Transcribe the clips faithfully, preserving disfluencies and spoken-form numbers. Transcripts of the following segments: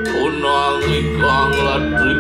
Punang ingkang ladri.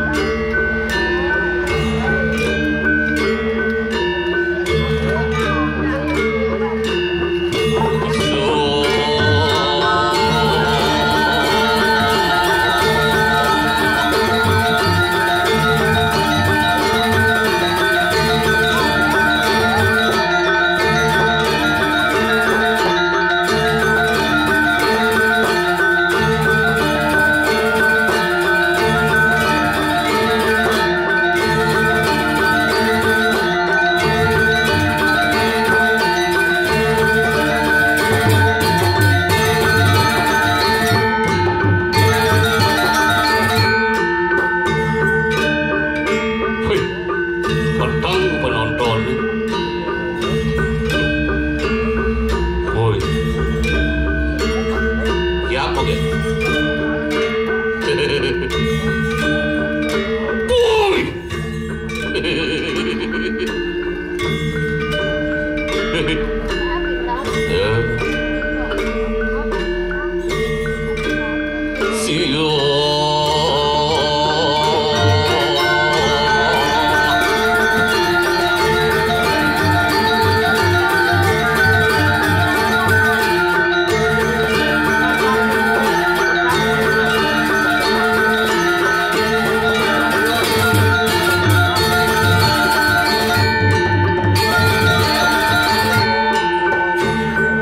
Wih, peteng penonton. Woi. Siapa, Gen? Woi.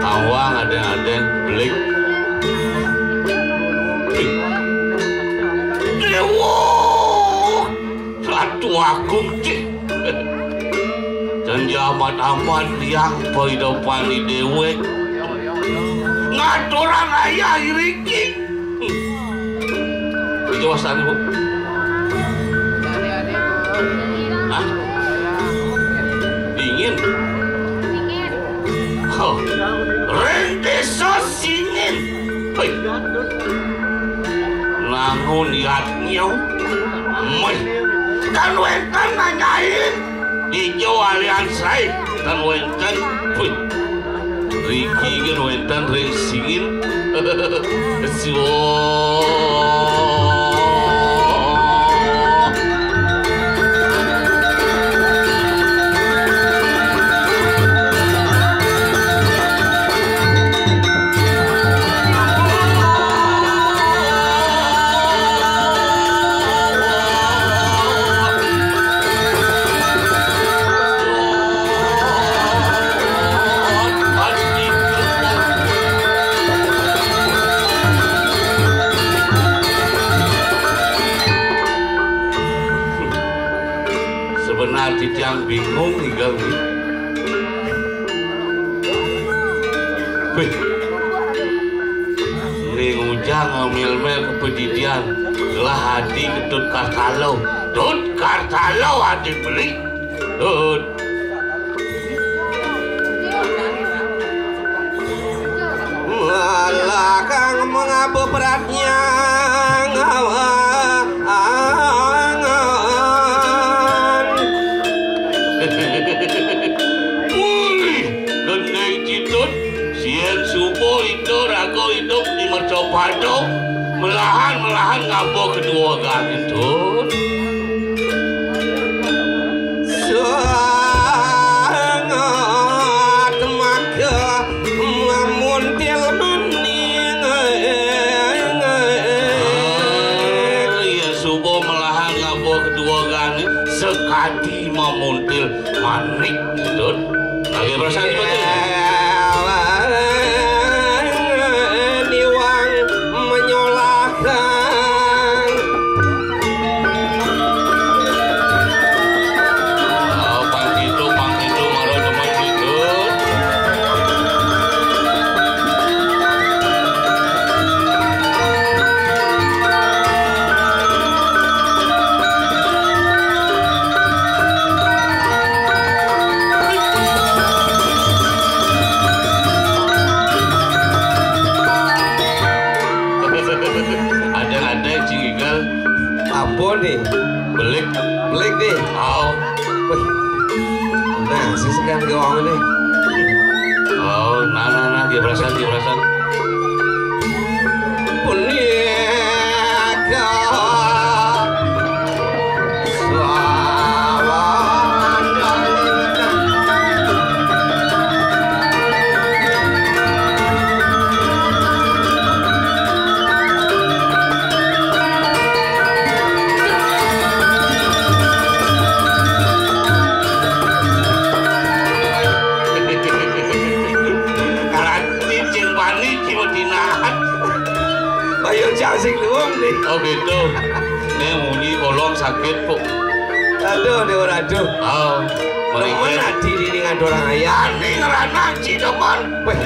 Awang adeng-adeng belik. Dewa Ratu Agung cih. Dan ya amat-amat liang paidopan déwék. Ngaturang ayah iriki. Itu wastan, Bu. Hah? Dingin. Oh. Ring désa Singin. Hei. Nangun yadnya. Méh. Kan wénten nanyain. Ijo alian saé kan wénten. Wih. Riki kan wénten ring Singin. Siwa. Sebenar titiang bingung nih, Gang. Wih. Ning Ujang ngamil-mil kepedidian. Gelah adi Ketut Kartalo. Tut Kartalo adi beli. Tut. Alah, kang mengapa beratnya ngawangan. Wih, gendeng citut, sien supo ito raga idup di mercapada, melahan-melahan ngapa kedua gagitun. Sangat maka mamuntil bening. Muntil manik, Dut. Lagi perasaan seperti ini. Niwang menyolahkan. Oh, pang itu, pang itu, maro teman itu. Ada-ada, Cing Igal. Apa nih? Belik. Belik nih. Oh. Wih. Nah, sisihkan ke orang ini. Oh, nah, nah, nah, dia perasaan, dia perasaan. Punika Karanti cing pani cing dinahat. Ayo, cang sing luwung nih. Oh, gitu. Ini muni olong sakit kok. Aduh, Dewa Ratu. Oh, Temen mereka. Ati dini ngadorang ayah. Ani ngeranang Cidomon. Weh,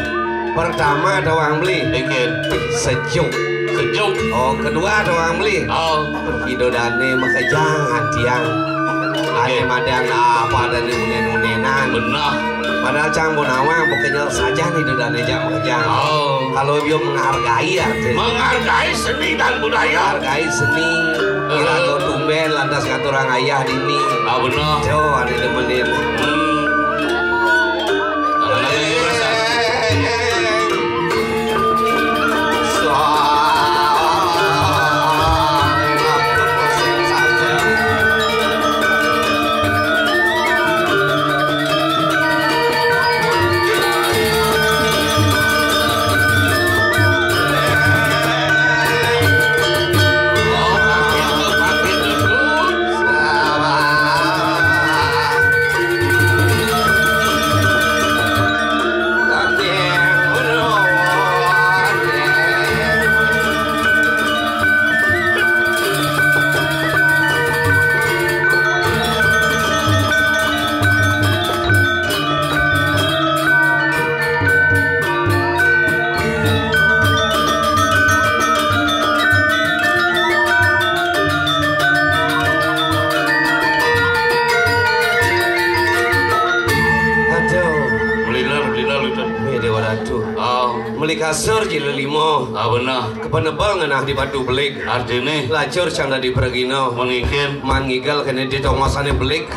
pertama ada orang beli. Dikit. Sejuk. Sejuk. Oh, kedua ada orang beli. Oh. Ido dane makejang antiang. Ane Oke. Madang apa ada ni unen-unenan. Benar. Padahal cang pun awang, pokoknya saja nih ido dane jang makejang. Oh. Kalau dia menghargai artinya. Menghargai seni dan budaya. Menghargai seni. Eh. Kira lo tumben lantas ngaturang ayah dini. Ah, benar. Jo, ada demenin. Hmm. Kalau lagi perasaan. Aduh. Meliler, meliler, Lutut. Ini Dewa Ratu. Oh. Meli kasur jilid limo. Ah, benar. Kepenebel ngenah di batu belik. Artine? Lacur cang dadi pragina. Mengikir. Man ngigal kene di tongosane belik.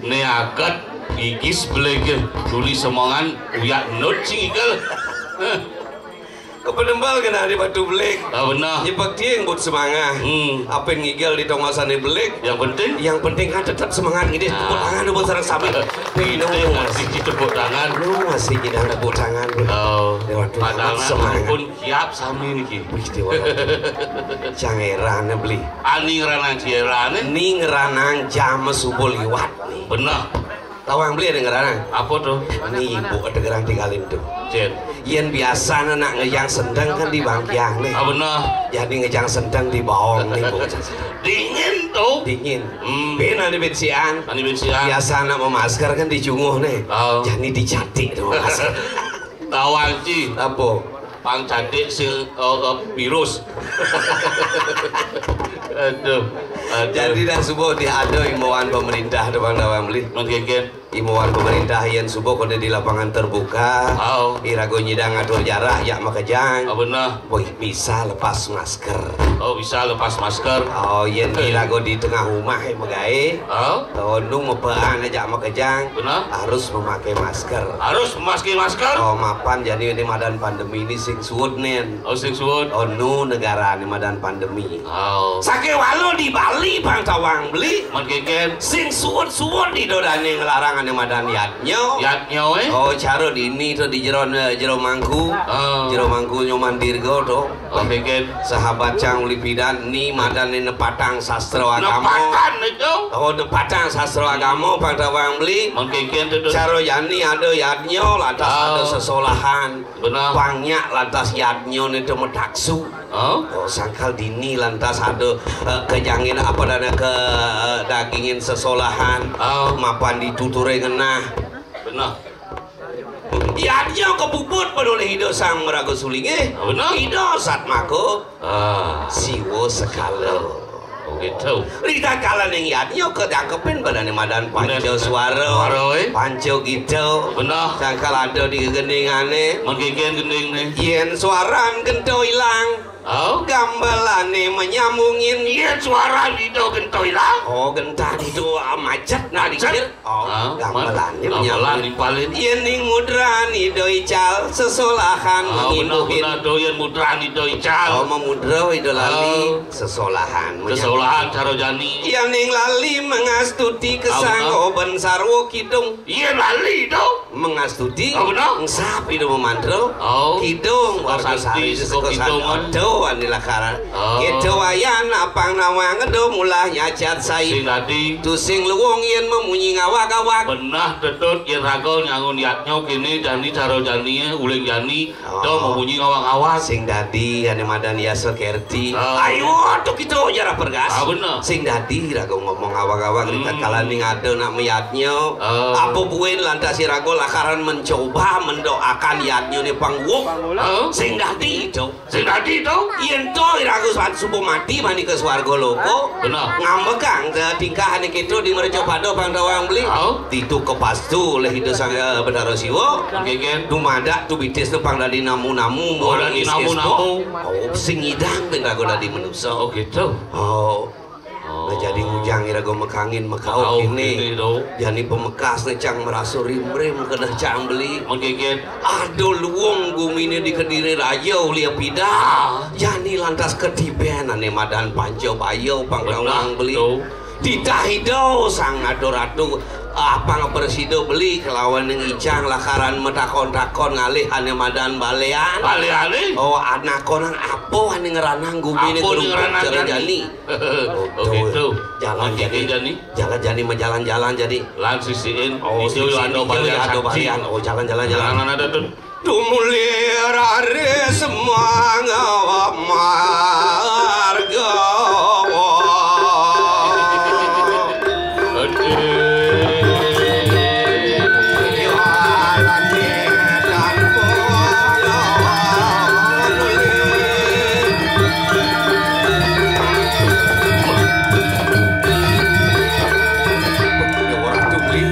Ini agat gigis belik. Tuli semongan uyak nut sing igal. Kepenembal kena di batu belik. Ah, benar. Nyepek tiing buat semangat. Hmm. Apen ngigel di tongosane belik. Yang penting? Yang penting kan tetap semangat ngidih. Ah. Tepuk tangan buat sareng sami. Pino. Masih tepuk tangan. Lu masih ngidang tepuk tangan. Oh. Lewat tepuk tangan semangat. Pun siap sami niki. Wih, Dewa. Cangerane beli. Ani ngeranang cangerane. Ni ngeranang jam subuh liwat nih. Benar. Tawang beli ada ngeranang. Apa tuh? Ini ibu ada gerang tinggalin tuh. Cen. Yen biasa nak ngejang sendeng kan di bangkiang nih. Ah, benar. Jadi ngejang sendeng di bawang nih, Bu. Dingin tuh. Dingin. Hmm. Bin ada bensian. Ada bensian. Biasa nak memasker kan di junguh nih. Oh. Jadi dicatik tuh memasker. Tawang, Ci. Apa? Pang cadik sing, eh, eh, virus. Aduh, aduh. Jadi dah subuh diada imbauan pemerintah tuh, Bang Dawang beli. Mun kengken. Imbauan pemerintah yen subuh kode di lapangan terbuka. Oh. Irago nyidang ngatur jarak, jak makejang. Oh, benar. Wih, bisa lepas masker. Oh, bisa lepas masker. Oh, yen irago di tengah rumah, eh, megai. Oh. Oh, nu mepean jak makejang. Benar. Harus memakai masker. Harus memakai masker. Oh, mapan jani ini madan pandemi ini sing suud nen. Oh, sing suud. Oh, nu negara ini madan pandemi. Oh. Sakit Walau di Bali pang tawang beli. Mon kénkén. Sing suwun-suwun Ida dané nglarang ané madan yadnya. Yadnya, eh? Oh, cara dini to di jero, jero mangku. Oh. Jero mangku Nyoman Dirga to. Oh, kénkén. Sahabat cang uli pidan ni madané nepatang sastra agama. Nepatang itu? Oh, nepatang sastra agama pang tawang beli. Mon kénkén to, to. Cara jani ada yadnya, lantas ada sesolahan. Benar. Pang nyak lantas yadnya itu metaksu. Oh? Oh, sangkal dini lantas ada, eh, kejangin apa dana ke, eh, dagingin sesolahan. Oh. Mapan dituturé ngenah. Benar. Yadnya kepuput penolih Ida Sang Maraga Sulinggih. Oh, benar. Ida Satmaka. Ah. Siwa sekala. Oh, gitu. Rita kala ning yadnya kedangkepin badané madan panca suara. Suara, eh? Panca gita. Benar. Sangkal ada di gendingané. Mengkikin gending nih. Yén suaran genta ilang. Oh? Gambelané menyambungin. Yén suaran ida genta ilang. Oh, genta itu, ah, macet nah dikir. Oh, ah, gambelané menyambungin. Yén ning mudran ida ical sesolahan. Ah, benar, benar, do yén mudran ida ical. Oh, memudra ida lali. Oh. Sesolahan. Sesolahan cara jani. Yén ning lali mengastuti kesang oben sarwa kidung. Iya lali to. Mengastuti. Oh, benar. Ngsap ida memantra. Oh. Kidung warga sari seko kidung. Aduh, ani lakaran. Oh. Gitu wayan apang nawang edo mulah nyacat sai. Sing dadi. Tusing luwung yén memunyi ngawag-awag. Benar tetut yén raga nyangun yadnya kini jani cara jani, eh, uling jani. Oh. Do memunyi ngawag-awag. Sing dadi ané madan yasa kerti. Oh. Ayo to kita jarah pergas. Ah, bener. Sing dadi raga ngomong ngawag-awag. Hmm. Rita kala ning ada nak meyadnya. Oh. Apa buin lantas si raga lakaran mencoba mendoakan yadnya ni pangwuk. Oh. Sing dadi to. Sing dadi to. Yén to iraga suba mati mani ke swarga loka. Bener. Ngambekang tingkah ané kita di mercapada pang tawang beli. Oh. Ditu kepastu oleh Ida Sang, eh, Betara Siwa. Nggih, nggih. Dumadak tu bitis tu pang dadi namu-namu. Oh, dadi namu-namu. Oh, sing ngidang ben raga dadi manusa. Oh, gitu. Oh. Oh. Nah, jadi ngujang iraga mekangin mekauh kini. Kini to. Jani pemekas né cang merasa rimrim keneh cang beli. Mengkikin. Aduh luwung guminé di Kediri Raja uli pida. Jani lantas ketiben ané madan panca baya pang tawang beli. Benar, to. Titah ida sang ngatur ratu, apang presida beli kelawan ning icang lakaran matakon-takon ngalih ané madan balean. Baleané? Oh, anakonang apa ané ngranang guminé. Apa ané ngranang cara jani? Oh, gitu. Jalan jani. Jalan jani majalan-jalan jani. Lan sisiin. Oh, sisiin ada balean. Oh, jalan-jalan jalan. Jalan ada tuh. Tumuli rare semua ngawa marga. Orang tuh, Bli.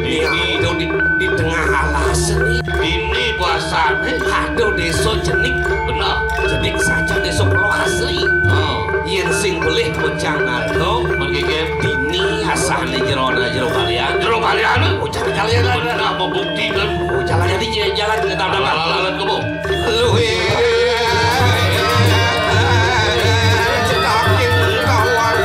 Ini di, di tengah alas nih. Ini puasane. Aduh, desa Jenik. Bener. Jenik saja desa Pulau Asri. Oh. Yen sing belih bocang ngarto. Mengkikir. Dini asahne jerona jero balian. Jero balian. Oh, jalan-jalan. Bener, apa bukti kan? Oh, jalan jadi jalan ke taman. Lalat-lalat kebo. Luwih cetaking kawat.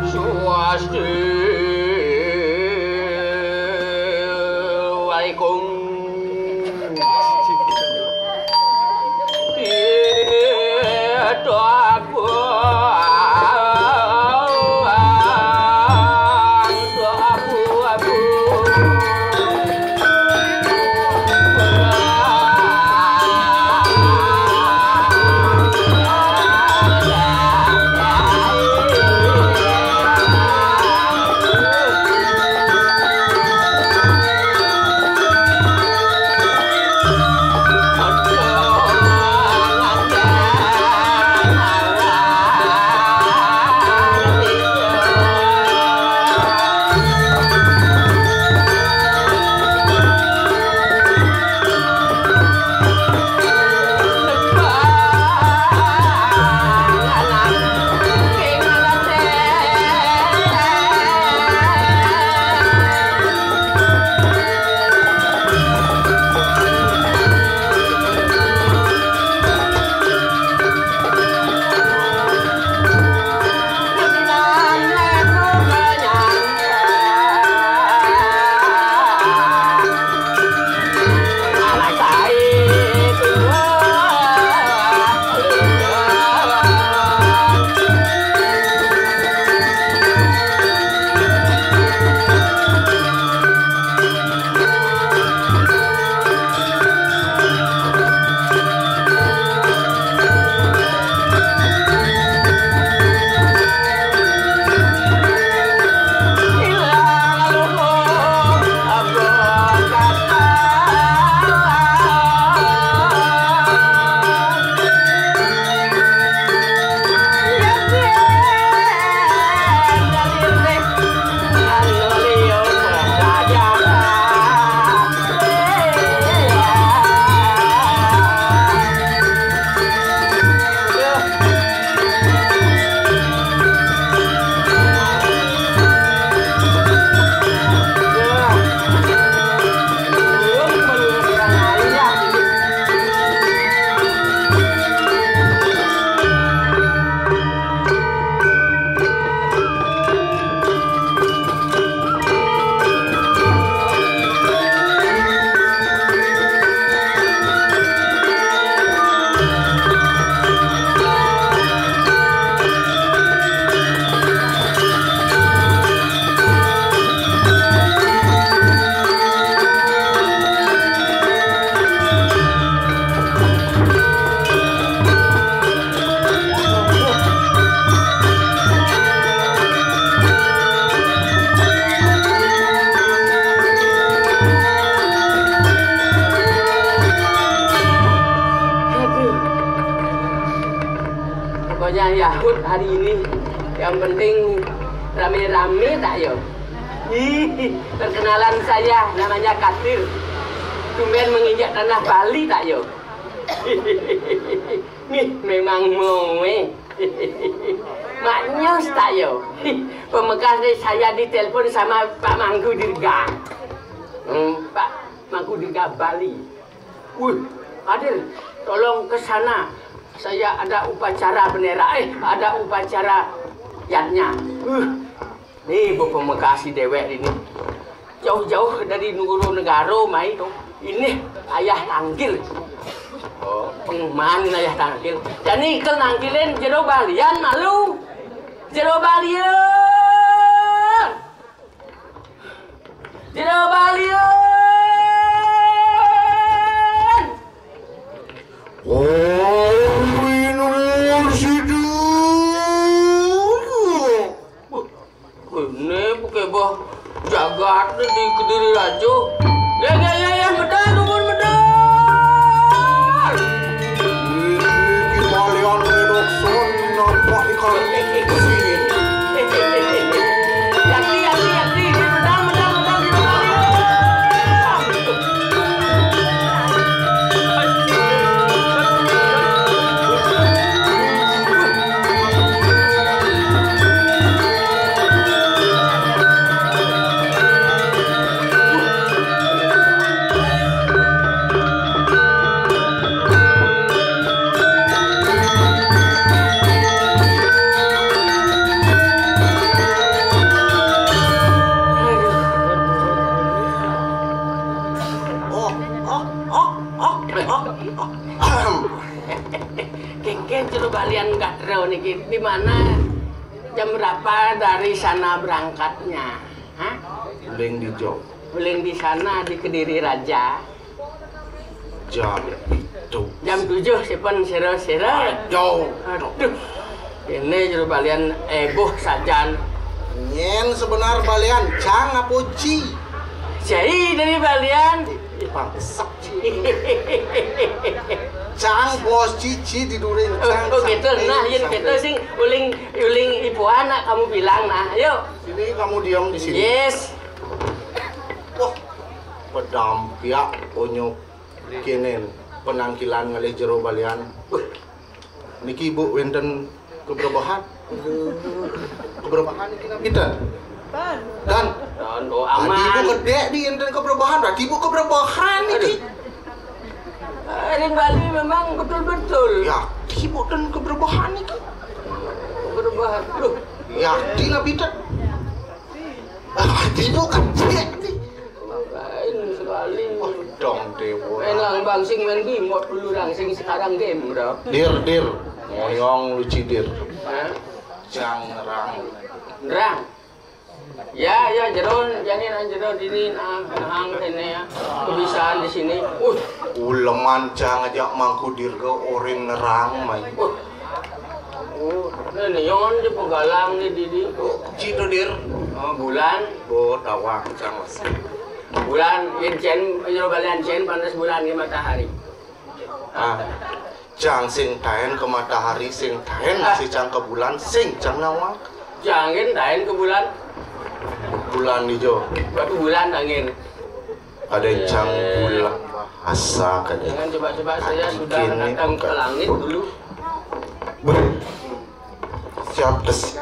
Swasti. Yang Yahud hari ini, yang penting rame-rame tak yo. Hihi, perkenalan saya namanya Kadir. Tumben menginjak tanah Bali tak yo. Nih memang moe. Maknyos tak yo. Pemekas nih saya ditelepon sama Pak Mangku Dirga. Hmm, Pak Mangku Dirga Bali. Wih, Kadir, tolong ke sana. Saya ada upacara bendera, eh, ada upacara yadnya. Uh, nih, bu pemekasi dewek ini. Jauh-jauh dari Nugoro Negaro mai tuh. Ini ayah tangkil. Oh, pengman ayah tangkil. Jadi ke nangkilin jero balian malu. Jero balian. Jero balian. Kowe Nursidu. Wah, kene pekebah jagat di Kediri Raja. Ya, ya, ya, ya, medal, nuwun medal. Iki malian wedok son nampak ikan. Yakti, yakti, yakti. Ini medal, medal, medal, medal. Kengken jero balian gatra niki di mana? Jam berapa dari sana berangkatnya? Hah? Uling di Jog. Uling di sana di Kediri Raja. Jam itu. Jam tujuh sipen sira-sira. Aduh. Aduh. Ini jero balian ebuh sajan. Nyen sebenar balian cang apa ci? Cai dari balian. Pangsek. Cang bos cici di durin. Oh, cang oh, gitu. Nah, yen gitu sing uling uling ibu anak kamu bilang nah. Ayo. Sini kamu diam di sini. Yes. Wah, pedampiak onyok kene penangkilan ngalih jero balian. Wah, niki ibu wenten kebrebehan. Kebrebehan niki napi ten? Dan Dan oh, adi ibu aman. Kedek di enten kebrebehan, berarti ibu kebrebehan niki. Aduh. Ring Bali memang betul-betul. Ya, ibu ten kebrebehan niki. Kebrebehan. Loh. Ya, di napi ten? Ah, ibu kedek di. Lain sekali. Dong dewa. Main lang bangsing main bimot dulu langsing sekarang game, bro. Dir, dir. Ngoyong lu cidir. Hah? Jang nerang. Nerang. Ya, ya, jero, jani nang jero dini, nah, nang kene ya. Kebiasaan di sini. Uh. Uleman cang ajak Mangku Dirga orang nerang mai. Uh. Oh, ini yon di pegalang di didi. Cito dir. Oh, bulan. Bo tawang cang. Bulan, yen cen, jero balian cen, panas bulan di matahari. Ah. Cang sing taen ke matahari, sing taen ah. Si cang ke bulan, sing cang nawang. Cang yen taen ke bulan. Bulan ijo. Batu bulan angin. Ada cang bulan bahasa kada. Jangan coba-coba saya sudah datang ke langit dulu. Beh. Siap des.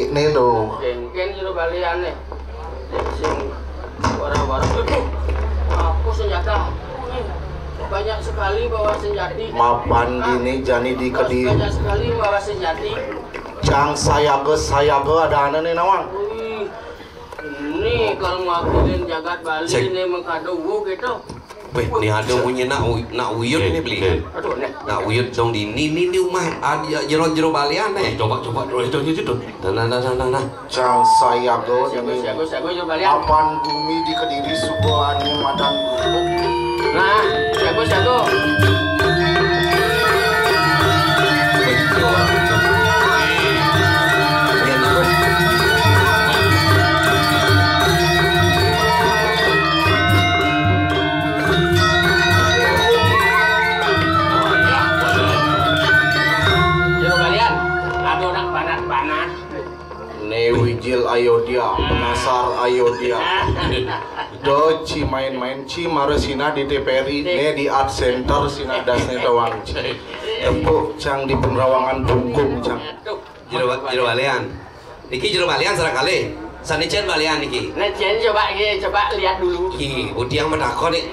Ini tuh. Kengken jero baliane. Sing wara-wara. Aduh. Apa senjata? Banyak sekali bawa senjati. Mapan gini jani di kediri. Banyak sekali bawa senjati. Cang sayaga sayaga ada ane nih nawang. Wih. Ini kalau ngakilin jagat Bali ini mengkado gitu. Weh, ni ada bunyi nak nak uyut ni beli. Aduh, nih. Nak uyut dong di ni ni ni rumah ada jero jero balian eh. Coba coba dulu itu itu itu. Nah nah nah nah nah. Cang sayaga siago siago siago jero balian. Mapan bumi di kediri suba ane madan. Nah, siago siago. Jero balian. Ayodhya, penasar Ayodhya. Do ci main-main ci mara sinah di T P R I, né di Art Center sinah dasné tawang ci. Tepuk cang di penerawangan punggung cang. Jero, jero balian. Niki jero balian sareng kalih. Sané cén balian niki. Nah, cén coba, coba lihat dulu. Iki, titiang matakon nih.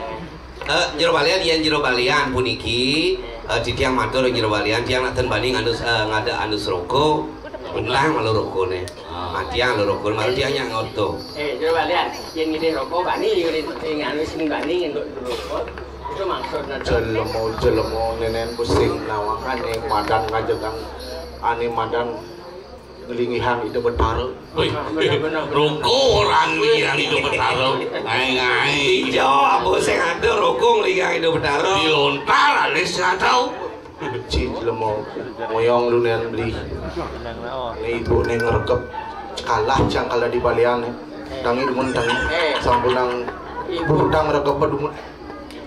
Eh, jero balian, yén jero balian puniki, eh, titiang matur jero balian, tiang nak ten bani ngandus, eh, ngada andus roko, entang malu rokoné. Ah. Matiang lo roko, malu tiang nyang ngoto. Eh, jero balian, yén ngidih roko bani, yén ngandus sing bani ngandus roko. Itu maksudnya. Jelema-jelema nénén pusing nawang ané madan ngajegang, ané madan nglinggihan Ida Betara. Wih, roko orang nglinggihan Ida Betara. Ngai-ngai. Ijo, apa sing ada roko nglinggihan Ida Betara? Dilontar alis nggak tahu. Ci jelema moyong lu nén beli. Né ibu né ngregep kalah cang kalah di balian. Tangi dumun tangi. Sampunang ibu tang ngregep dumun.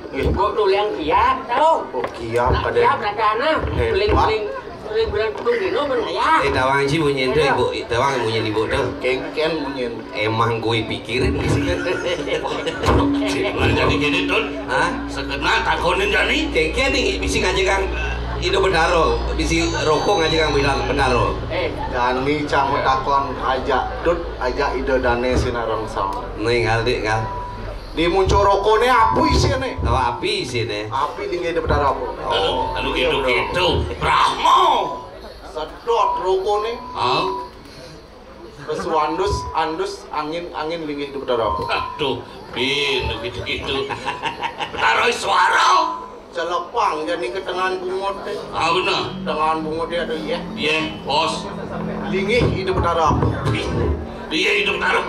Nggih. Kok tulian kiap, tau? Oh, kiap, kadén. Kiap, kadén. Hebat. Paling, paling, paling bulan sepuluh dino pun kaya. Eh, tawang ci munyin to, Ibu. Tawang munyin Ibu to. Kéngkén munyin. Emang gue pikirin di sini. Lah, jadi gini, Tun. Hah? Sekena takonin jani. Kéngkén nih, bisi ngajegang Ido Betara, bisi roko ngajegang bilang Betara. Eh. Jani cang matakon ajak Tut, ajak Ida Dané sinareng sama. Nih, ngal, Dik, ngal. Di muncur rokoné apa isiné? Oh, api isiné. Api linggih Ida Betara apa? Oh, anu gitu-gitu. Brahma. Sedot rokoné. Hah? Pesu andus, andus, angin, angin linggih Ida Betara apa? Aduh, bin gitu-gitu. Betara suara. Celepang jani ke tengahan bungut té. Ah, bener. Tengahan bungut té ada, iya. Iya, bos. Linggih Ida Betara apa? Iya, Ida Betara.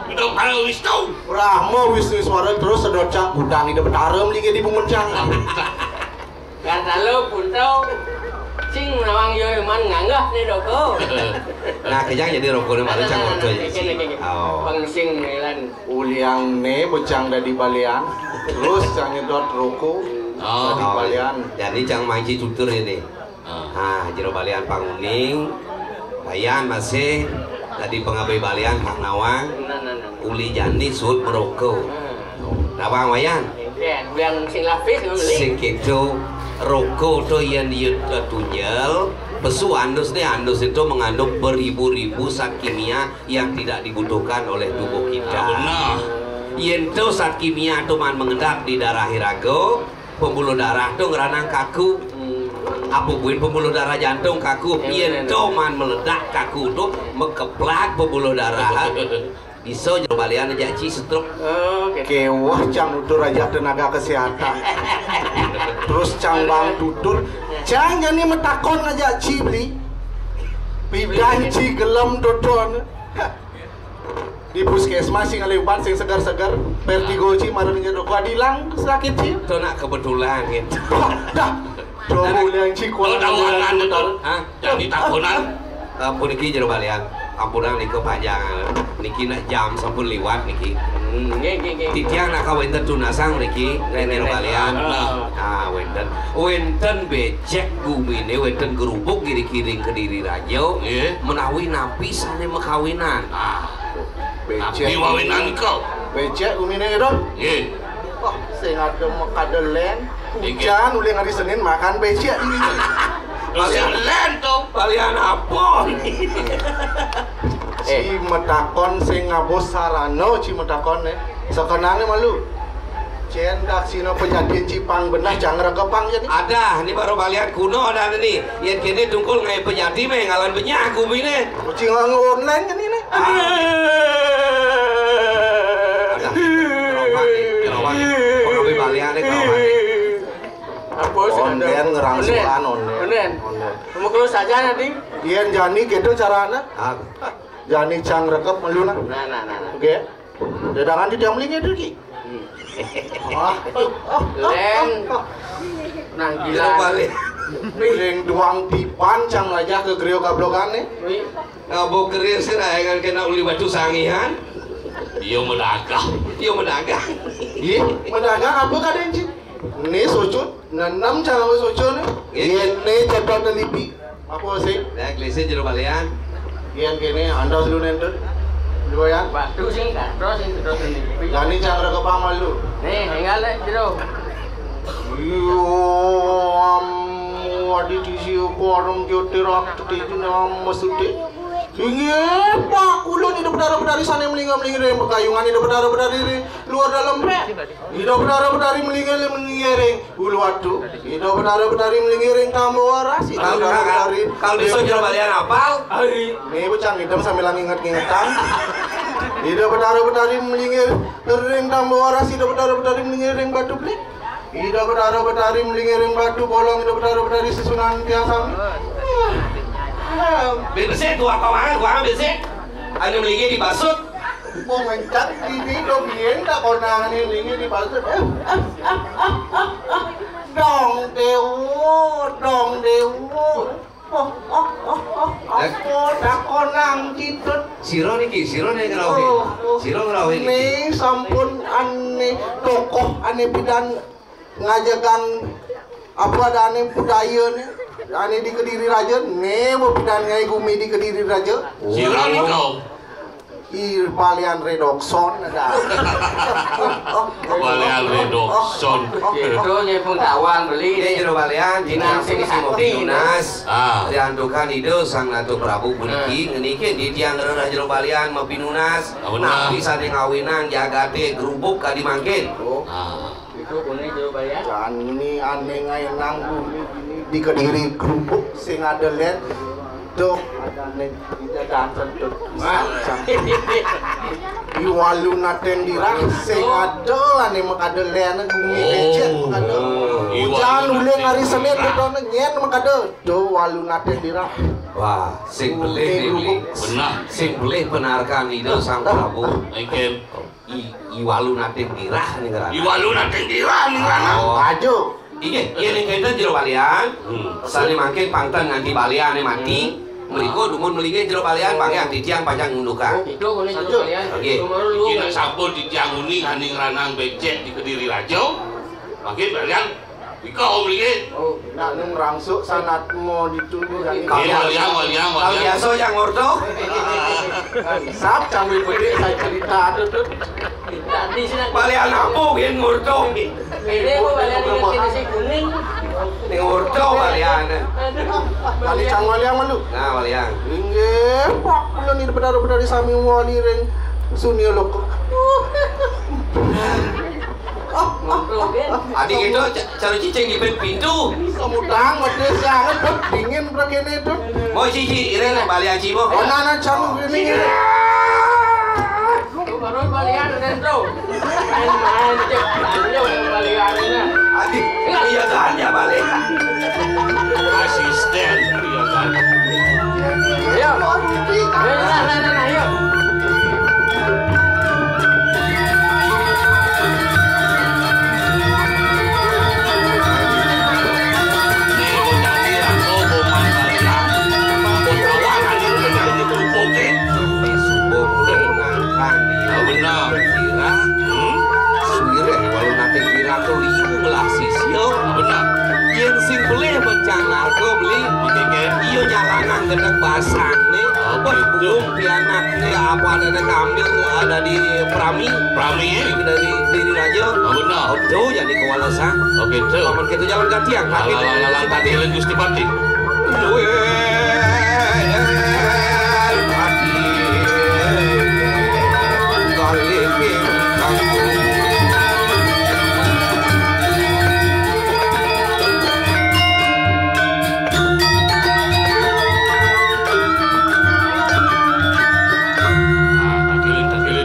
Ida Betara Wisnu. Brahma Wisnu Iswara terus sedot cang gudang Ida Betara melinggih di bungut cang. Kata lo punto. Sing nawang yo iman nganggah né doko. Nah, kejang jadi rokoné malu cang orto ya. Oké, oké, oké. Oh. Bang sing melan. Uliang né bocang dadi balian, terus cang nyedot roko dadi balian. Jadi cang manci tutur ini. Ah. Nah, jero balian panguning, balian masih dadi pangabih balian pang nawang. Nah, nah, nah. Uli jani suud meroko. Nah. Nawang wayan. Iya, uliang sing lapis ngono. Sing kéto roko to yén ieu tunjel, pesu andus né andus itu mengandung beribu-ribu zat kimia yang tidak dibutuhkan oleh tubuh kita. Ah, benar. Yén to zat kimia to man mengendap di darah iraga, pembuluh darah to ngranang kaku. Hmm. Apa buin pembuluh darah jantung kaku? Iya, yén to man meledak kaku to mekeplak pembuluh darah. Bisa jero balian ajak ci stroke. Oh, oké. Kéweh cang nutur ajak tenaga kesehatan. Terus cang bang tutur, cang jani matakon ajak ci beli. Pidan ci gelem tutur. Di puskesmas sing ngalih ubat sing seger-seger, vertigo ci marang nyedot kuat ilang sakit ci. To nak kebetulan gitu. Dah. Coba uliang ci kuat. Tawanan itu. Hah? Jadi takonan. Eh, puniki jero balian. Ampunang nika panjang. Niki nak jam sampun liwat niki. Hmm, nggih, nggih, nggih. Titiang nak kawénten tunasang niki, nggih, jero balian. Ah, wénten. Wénten bécék guminé, wénten gerubuk giring-giring Kediri Raja. Nggih. Menawi napi sané makawinan. Ah. Bécék. Napi wawinan nika? Bécék guminé to? Nggih. Wah, sing ada makada lén. Nggih. Hujan uling hari Senin makan bécék ini. Terus yang lén to? Balian apa? Ci matakon sing ngaba sarana ci matakon né. Sakenané malu. Cén daksina pejati ci pang benah cang ngregepang jani. Adah, ini baru balian kuno adah ini. Yén kéné tungkul ngaé pejati mé ngalan benyah guminé. Kucing nganggo online kan ini. Adah, kerowan nih, kerowan nih. Pegawai balian nih, kerowan nih. Apa sih? Ondén ngerangsulan, ondén. Ondén. Ondén. Kamu kalau saja nanti. Yén jani gitu carana. Ah. Jani cang regep malu nah. Nah, nah, nah, nah. Oké. Dadangan di damling itu ki. Hmm. Wah. Lén. Nang gila. Balik. Piring doang tipan cang lajah ke griya gablogané. Wih. Ngaba keris sing rayangan kena uli batu sangihan. Iya medagang. Iya medagang. Iya, medagang apa kadén, Cik? Né soco, nenem cang nganggo soco né. Iya. Yén né cedot telipi. Apa sih? Nah, gelisé jero balian. Yén kéné, antos lu nénten. Lu ya. Batu sing kados, sing kados ini. Jani cang regepang malu. Nih, énggal, eh, jero. Yo, am, adi tisi apa orang jote rak tete itu nama sute. Inggih, Pak, kula Ida Betara Betari sané melingga-melingga ring pekayungan Ida Betara Betari ring luar dalem. Ida Betara Betari melingga-melingga ring Ulu Watu, Ida Betara Betari melingga ring Tambawaras, Ida Betara Betari. Kalau bisa jero balian apal? Né bocah ngidem sambil nginget-ngingetan. Ida Betara Betari melingga ring Tambawaras, Ida Betara Betari melingga ring Batu Belik. Ida Betara Betari melingga ring Batu Bolong, Ida Betara Betari sesuunan tiang sami. Besik, tuah kawangan, kawangan besik. Anu melingga dibasut. Mau ngencang dini do biyen tak konangan ini dibasut. Dong dewo, dong dewo. Oh, oh, oh, oh, apa dakonang citut? Sira niki, sira ning ngrauhin. Oh, oh. Sira ngrauhin niki. Né sampun ané tokoh ané pidan ngajegang apa adané budaya né, ané di Kediri Raja, né pidan ngaé gumi di Kediri Raja. Sira nika. I Balian Redoxon ada. Balian Redoxon. Itu nyai pengtawan beli. Ini jero balian, jinang sing sing ngopi nunas. Ah. Diantukan Ida Sang Nata Prabu puniki, ngeniki di tiang rerah jero balian mapinunas. Ah, benar. Napi sané ngawinang jagaté grubuk kadi mangkin. Ah. Itu kuning jero balian. Jani ané ngaé nang gumi di Kediri grubuk sing ada lén. Duh, adané tidak danten tuh. Wah. I Walu Natén Dirah sing ada ané makada lén gumi becek makada. Oh. Hujan ulih ngari semit betone nyén makada. Duh, Walu Natén Dirah. Wah, sing belih né, Bli. Benar. Sing belih benarkan Ida Sang Prabu. Engken. I, I Walu Natén Dirah ning ngrana. I Walu Natén Dirah ning ngrana. Oh. Ajo. Inggih, yén ning kénten jero balian, hmm, sané mangkin pang ten nganti baliané mati, hmm, mriko dumun melingga jero balian, mangke titiang pacang ngunduhang. Oh, itu boleh jero balian. Nggih. Nomor lu. Iki nek sampun titiang muni ning ngrana becek di Kediri Raja, mangke balian Ika, Om Lingit. Oh, nak nang rangsuk sanatmu ditunggu dari. Iya, waliang, waliang, waliang. Biasa yang ngorto. Sap sambil bedik saya cerita tu tu. Balian apa yang ngorto? Ini apa balian ingat kena si kuning? Ini ngorto balian. Aduh. Balian waliang malu. Nah, waliang. Inggih, Pak, kula ni benar-benar sami wali ring Sunia Loko. Adi gitu, ca-, cara cicing di pin-, pintu. Semutang, wedhus sanget, Dut. Dingin, Bro, kene, Dut. Mau cici, iring, bali aji, Bro. Oh, nana, camu, ini. Baru balian, Ren, Bro. Main-main aja, balian, ini. Adi, iya, kan, ya, balik. Asisten, iya, kan. Ayo. Ayo, nah, nah, nah, nah, ayo. Benar. Suwireh walu nating piranto liu ngelah sisia. Benar. Yen sing belih mencang narga beli. Oke, oke. Iya nyalanang gendek basane. Oh, begitu. Pianakne apa adane kambil ada di Prami. Prami, eh? Dari Diri Raja. Oh, benar. Odo jadi kewalasan. Oh, gitu. Paman kita jalan gantian. Alah, alah, alah, tadi Gusti Pati. Duel Pati. Kali ini kampung.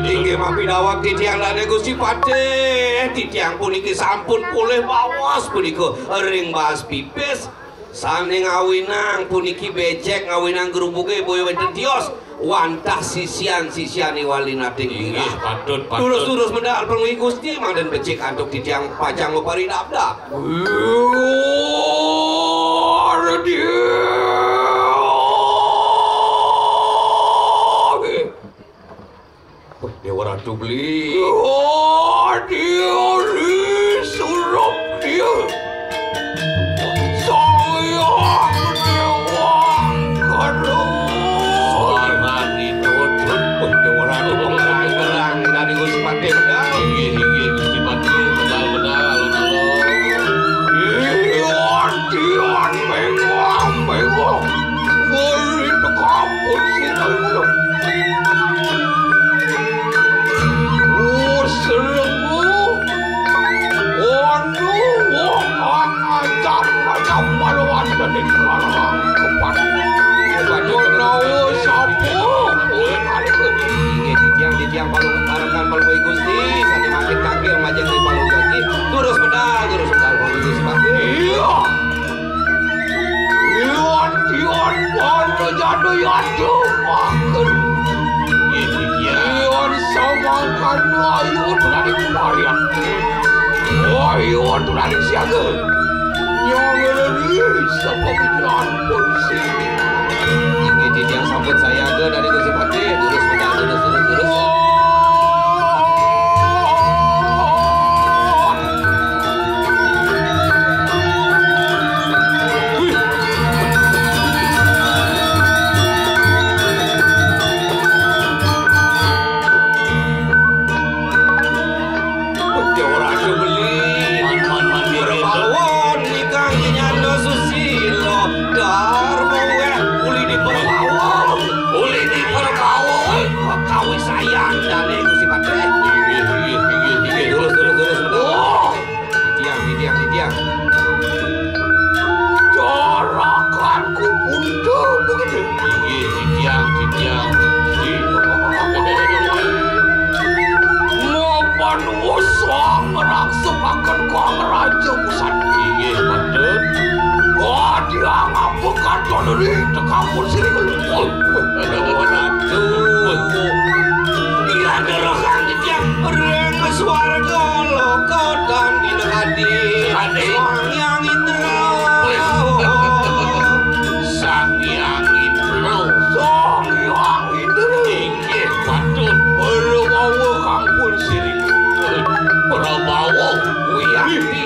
Inggih mapidawak titiang dane Gusti Patih, titiang puniki sampun polih baos punika ring baas pipis. Sane ngawinang puniki becek, ngawinang grubuge boya wenten tios. Wantah sisian-sisiane wali nating. Inggih, patut, patut. Durus-durus medal panguhi Gusti, mangden becik antuk titiang pacang maparidabdab. Wah, Dewa Ratu Beli. Wah, dia, dia, surup dia. Sang Hyang Dewa Gandha. Kapan wonten ing karang kepan. Menawa sapa? Inggih, titiang, titiang, palung, arekan palungguh Gusti, sané mangkin kagil majeng ring palungguh Gusti. Durus medal, durus medal, palungguh Gusti Patih. Iya. Iwan, Iwan, Wana Jana Yadu, makan. Inggih, titiang. Iwan, samangkan ayu, tadi kemarian. Oh, Iwan, tadi siaga. Nyong ngeleni sapa pikiran polisi. Inggih titiang sampun sayaga dari Gusti Patih. Durus medal, durus, durus, durus. Betul ora beli. Man, man, man, man, Permawon ingkang nyana susila. Darma wéh uli di Permawon. Uli di Permawon. Kawisayan dane Gusti Patih. Inggih, inggih, inggih, inggih. Terus, terus, terus, terus. Oh. Titiang, titiang, titiang. Jarakanku punta begitu. Inggih, titiang, titiang. Mapan wasa ngrangsukaken Kang Raja Pusat. Inggih, mantun. Wadiang apa katon ri tekapun sini. Ratu. Iya, derokang titiang. Ring swarga loka dan dinakadi. Kadi. Sang Hyang Indra. Sang Hyang Indra. Sang Hyang Indra. Inggih, patut. Prabawa kang pun siring. Prabawa Wiyakti.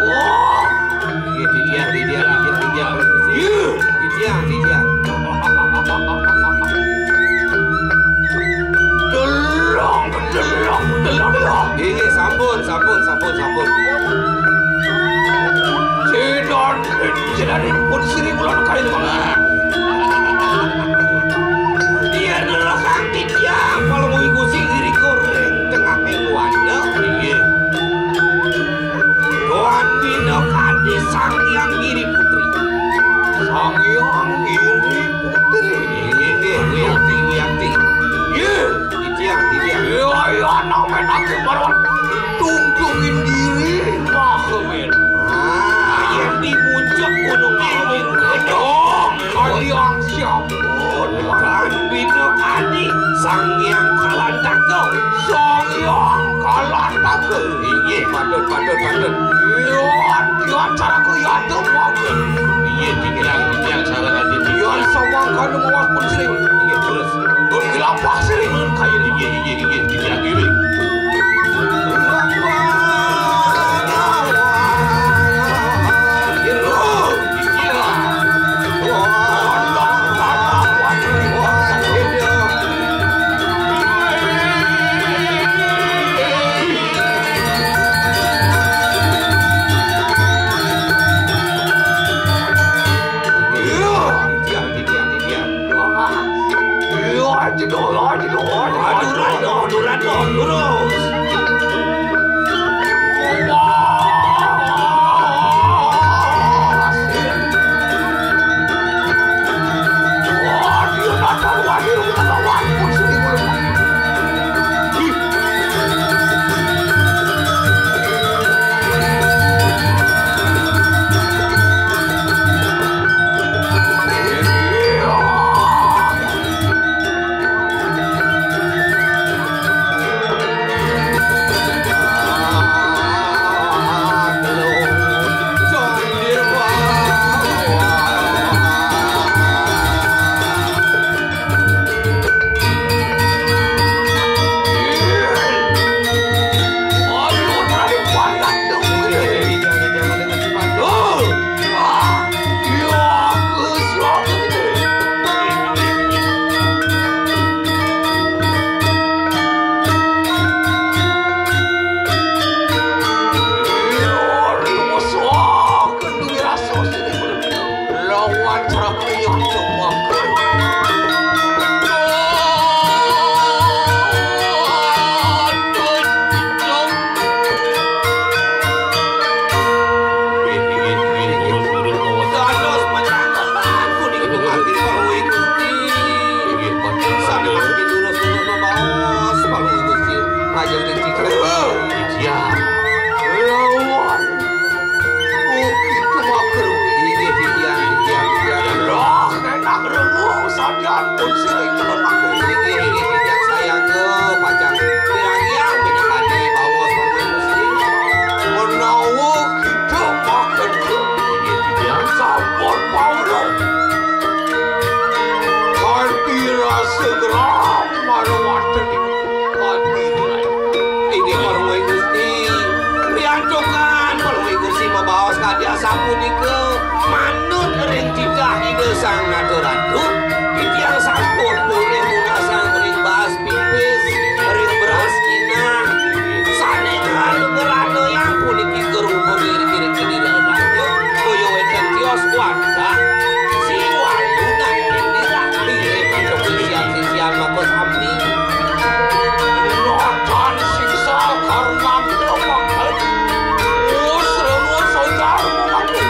Wah, iya, iya, iya, iya, iya, iya. Iya, iya, iya. Delok, delok, delok, delok. Iya, iya, sampun, sampun, sampun, sampun. Sidan, sidan pun sini bulan kain banget. Iya, delok kaki dia. Kalau mau iku sing diri goreng tengah mingguan, iya. Tuan Bina Kadi Sang Hyang Giri Putri. Sang Hyang Giri Putri. Inggih, Wiyakti, Wiyakti. Inggih. Titiang, titiang. Iya, iya, nang menake marwan. Tungtungin diri, Maha Mil. Ah, yang di puncak Gunung Maha Mil. Aduh, kalian siapa? Tuan Bina Kadi, Sang Hyang Kalantaka. Sang Hyang Kalantaka. Inggih, patut, patut, patut. Iya, iya, caraku ya tuh mau. Inggih, titiang, titiang, sareng ati. Iya, sama kanu mawas pun sering. Inggih, terus. Pun gelapah sering, kayu. Inggih, inggih, inggih, titiang, inggih. Sira ing kulon mangku. Inggih, inggih, titiang sayaga pacang miragiang minakadi baos Parma Gusti. Menawa kita makenca, inggih, titiang sampun pawruh. Kanthi rasa geram marawaten kanthi nilai. Inggih, Parma Gusti, riantukan Parma Gusti mabaos kadi asapunika, manut ring titah Ida Sang Nata Ratu, titiang sampun polih nunas ring baas pipis, ring beras kinang, sané ngeranayang puniki gerupa ngiring-ngiring kediri raja, boya wénten tios wadah, si walunan indira, bilih mantuk sisian-sisian maka sami. Natan siksa karmamta mangkal. Wus rengus sojar mangkal.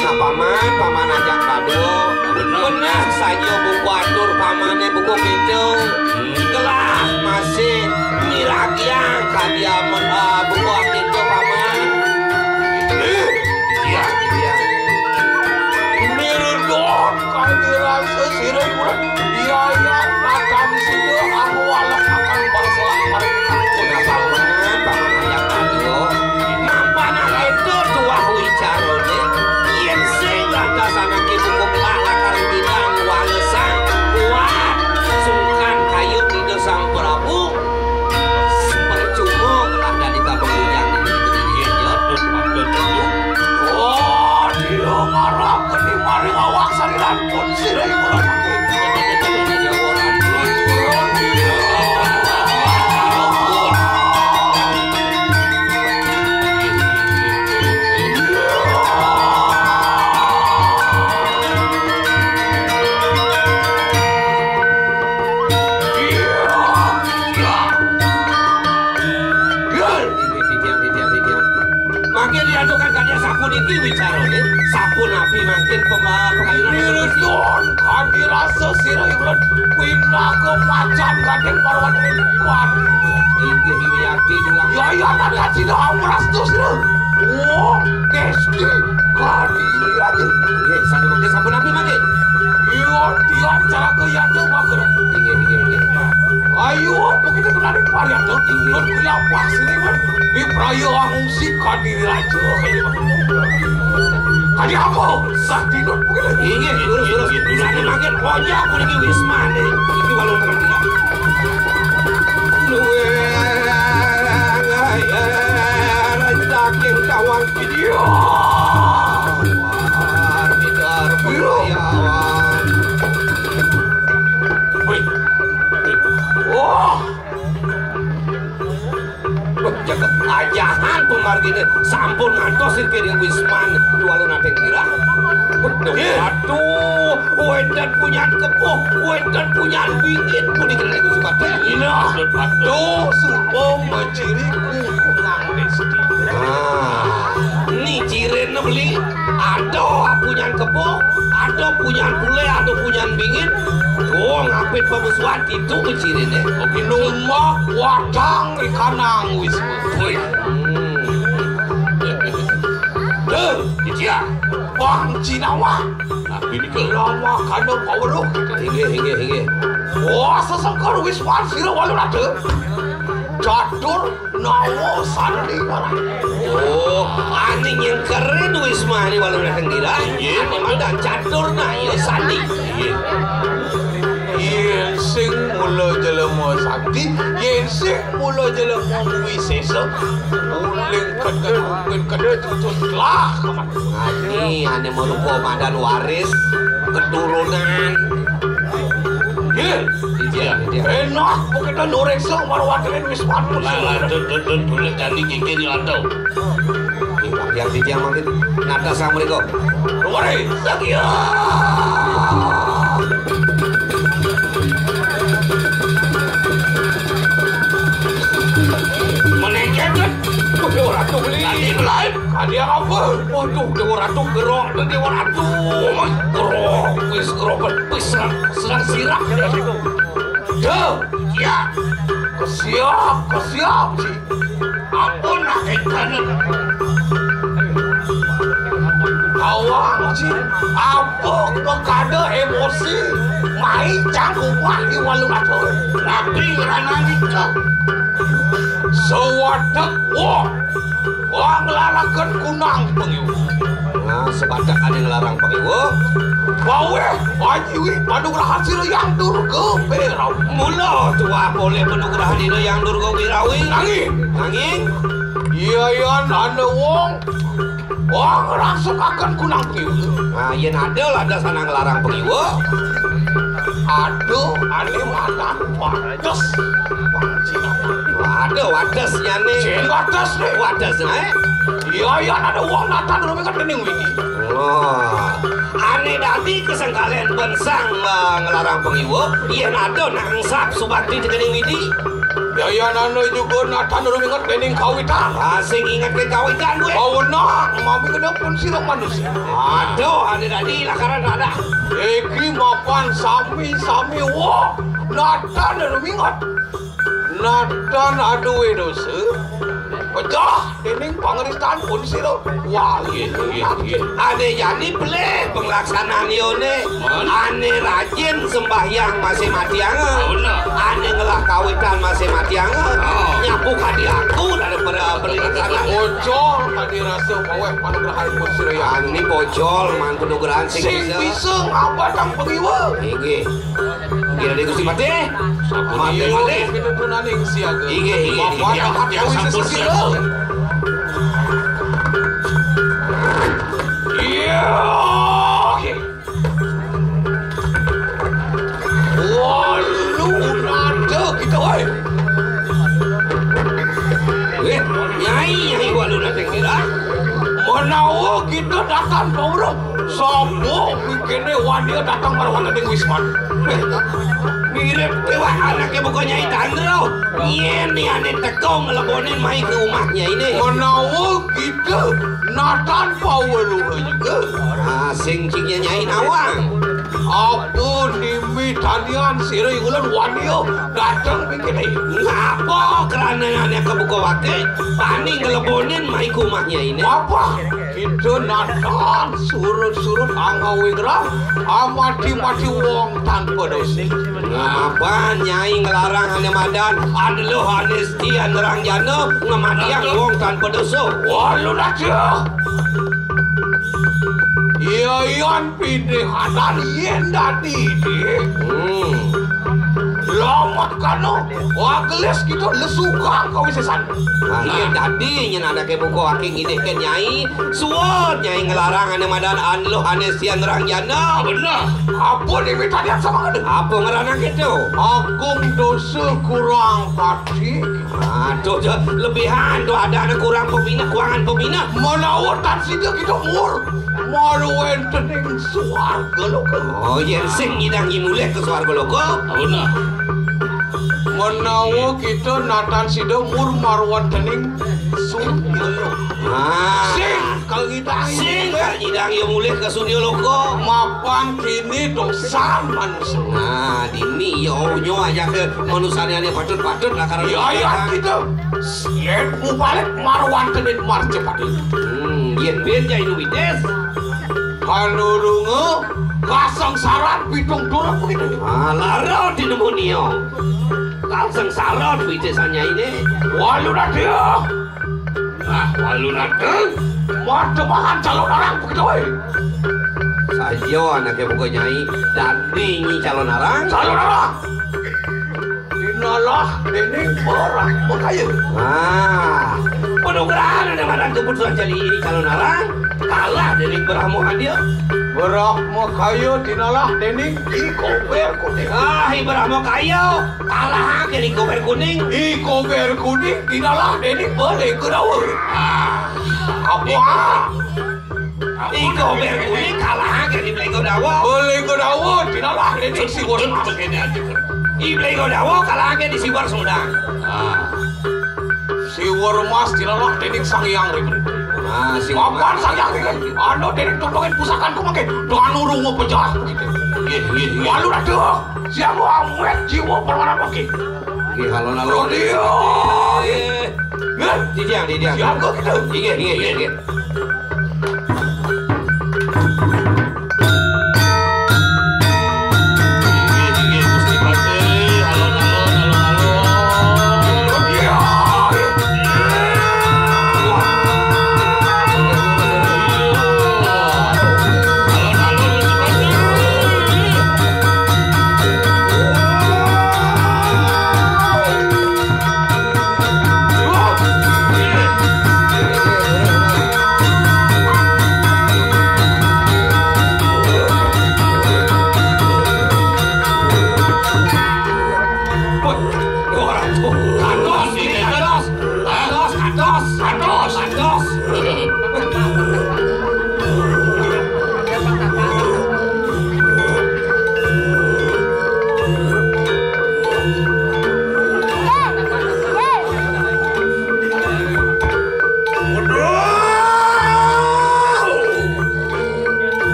Nah, paman, paman ajak dadua. Bener. Beneh saja buka atur pamané buka kéto. Hmm. Gelah masih miragiang kadi amen, ah, buka kéto, paman. Eh, iya, iya. Mirdon kadi rasa sira kulit. Iya, iya, makan sida aku walek akan bangsa paman, paman ajak dadua. Mapan akéto tuah wicarané. Yén sing lantas anaké buka lakar bidang walesan kuat sungkan kayun Ida Sang Prabu. Percuma lah dadi tabung bujang. Iya, iya, betul, betul, betul. Oh, dia ngarap ke di maring awak sariran pun sira ibu lagi. Iya, iya. Iya. Titiang, titiang, titiang. Mangkin diaturkan kadi asapuniki wicarané, sapunapi mangkin pema-, pengayunan? Mirdon kadi rasa sira ibu pinaka macan gandeng parwatri kuat. Inggih, inggih, yakti dulang. Ya, ya, kan sida amrastu sira. Oh, Gusti, kadi raja. Inggih, sané mangkin sapunapi mangkin? Iya, dia cara ke yata bagus. Inggih, inggih, inggih. Ayo, begitu kena di parian tu. Inggih. Berkuliah pas ini kan. Di peraya angungsi kadi raja. Kadi apa? Sah tidur begitu. Inggih, lurus, lurus. Sané mangkin pojok puniki wismané. Iki walau terkenal. Luwih saking tawang. Iya. Bidar Budiawan. Wih. Wah. Jagat ajahan pamarginé sampun ngantos ring wisman Dwalu Nating Girang. Waduh, waduh, wénten punyan kepuh, wénten punyan bingit puniki ring Gusti Patih. Nah, waduh, sumpung maciri kukunan. Nah, ni cirin beli. Ada punyan kebo, ada punyan pule, ada punyan bingit. Oh, ngapit pemusuhan itu cirinnya. Oke, numbak wadang ikanang wis. Woi. Hmm. Deh, iya. Bang Cinawa. Tapi ini ke lama karena power. Inggih, inggih, inggih. Wah, sesengker wisman sira walu rada. Catur Nawa sandi ngaran. Oh, ane nyengkerin wismane walu dateng gila. Iya. Ane madan catur naya sandi. Iya. Yen sing mula jelema sakti, yen sing mula jelema wisesa, uling keten, uling keten tutut lah. Ane, ane marupa madan waris keturunan. Iya. Iya, iya. Enak, kok kita nureksa marwatene wis patus. Lah, lah, tut, tut, tut, golek candi kiki nyelantau. Ih, Bang Hyang Titiang mangkin. Nata sang mriko. Lumare, sakia. Menengket, kan? Waduh, Ratu Beli. Tadi lain. Tadi apa? Waduh, Dewa Ratu gerok, Dewa Ratu. Wis gerok, wis gerok, wis serang, serang sirah. Duh, ya. Kesiap, kesiap, si. Ampun, nak kayak kanan. Kau Wah, Cing. Apa kekada emosi? Mai cang rumah di walu atur. Rapi ranang itu. Sawatek wong. Wong nglaraken kunang pangiwa. Nah, sebatek ane ngelarang pangiwa. Baweh, ajiwi padugrahan sira yang durga perawi. Mula tuah poleh padugrahan ina yang durga perawi. Nanging. Nanging. Iya, iya, nanda wong. Wong ngrangsukaken kunang pangiwa. Nah, yen ada lada sanang nglarang pangiwa. Ada ane madan wates. Ada wates nyane. Sing wates ne. Wates ne. Iya, iya, ada wong natan rumingket dening wiki. Oh. Ane dadi kesengkalen bensang, eh, nglarang pangiwa, yen ada nak ngsap subakti tekening widi. Yayan anu juga natan ruminget dening kawitan. Ah, sing inget ke kawitan, gue. Kawenak, mami kena pun sira manusia. Aduh, ane dadi lakaran rada. Iki mapan sami-sami, wah, natan ruminget. Natan aduwe dosa. Pecah dening pangristan pun sira. Wah, iya, iya, iya. Ane jani pelih penglaksanaan yone. Ane rajin sembahyang masih matianga. Ane ngelah kawitan masih matianga. Oh. Nyapu kadi aku daripada penglaksanaan. Bocor tadi rasa paweh panugrahan pun sira ya. Ane bocor man penugrahan sing bisa. Sing bisa ngabatang pengiwa. Inggih. Inggih, Raden Gusti Patih. Sampun. Patih, iya, Patih. Pitutunaning siaga. Inggih, inggih, inggih. Bapak yang sampun siaga. Iya. Walu nada kita, woi. Eh, nyai, nyai walu nada kita. Menawa kita datang ke urut. Sapa mikirne wani datang marang wonten ing wisman? Mirip kewak anake buka Nyai Tandra. Yen ane teko nglebonin mai ke omah Nyaine. Menawa kita natan paweruh juga. Ah, sing cingnya Nyai nawang. Apa nimi talian sira ulun wani dateng mikirne? Ngapa krana ane kebuka wake? Pani nglebonin mai ke omah Nyaine. Apa? Kita natan surut-surut angga wingrang, amati-mati wong tanpa dosa. Ngapan Nyai nglarang ane madan, adeluh ane seti anerang jana, ngamatiang wong tanpa dosa. Walu nada. Iya, iyan pidih adan yen dadi dih. Hmm. Lamat kano, wagelis kita lesuka kawisesan. Nah, iya dadi nyen anake buka wake ngidihke Nyai, suud Nyai nglarang ane madan anluh ane sian rangjana. Bener. Apa dimitadian sama kene? Apa ngeranang gitu? Agung dosa kurang pati. Aduh, ja, lebihan tu ada anak kurang pemina, kuangan pemina. Menawa tan sida kita mur. Marwentening swarga loka. Oh, yen sing ngidang mulih ke swarga loka. Bener. Menawa kita natan sida mur marwentening surya. Ah. Sing kal ngidang. Sing kal ngidang ya mulih ke surya loka. Mapan kini dosan manusia. Nah, dini ya nyo aja ke manusia ane patut-patut lah karena. Ya, ya, kita. Yen mubalik marwantenin marcepati. Hmm, yen ben jai nuwitis. Panurunga kasangsaran pitung turun begitu. Ah, lara tinemunia. Kasangsaran nuwitis anyai ini. Walu nadia. Ah, walu nadia. Mata mahan calon orang begitu, eh. Saja anaknya bukan nyai, dadi nyi calon arang. Calon arang. Dinalah dening Brahma Kaya. Ah, penugrahan ada madan keputusan jali ini calon arang kalah dening Brahma Kaya. Brahma Kaya dinalah dening I Kober Kuning. Ah, I Brahma Kaya kalah dening Kober Kuning. I Kober Kuning dinalah dening Bale Kudawa. Ah, apa? Iko ber kuwi kalahake di Blengo Dawa. Blengo Dawa dinalah dening Siwar Mas. Di Blengo Dawa kalahake di Siwar Sundang. Ah. Siwar Mas dinalah dening Sang Hyang Rikri. Ah, Siwar Mapan Mas. Sang Hyang Rikri. Ana dening tutungin pusakanku mangke. Dengan urung pecah begitu. Nggih, nggih, nggih. Walu rada. Siang amet jiwa perwara mangke. Nggih, halo, halo. Rodeo. Nggih. Nggih. Didiang, didiang. Siang kok gitu. Nggih, nggih, nggih, nggih.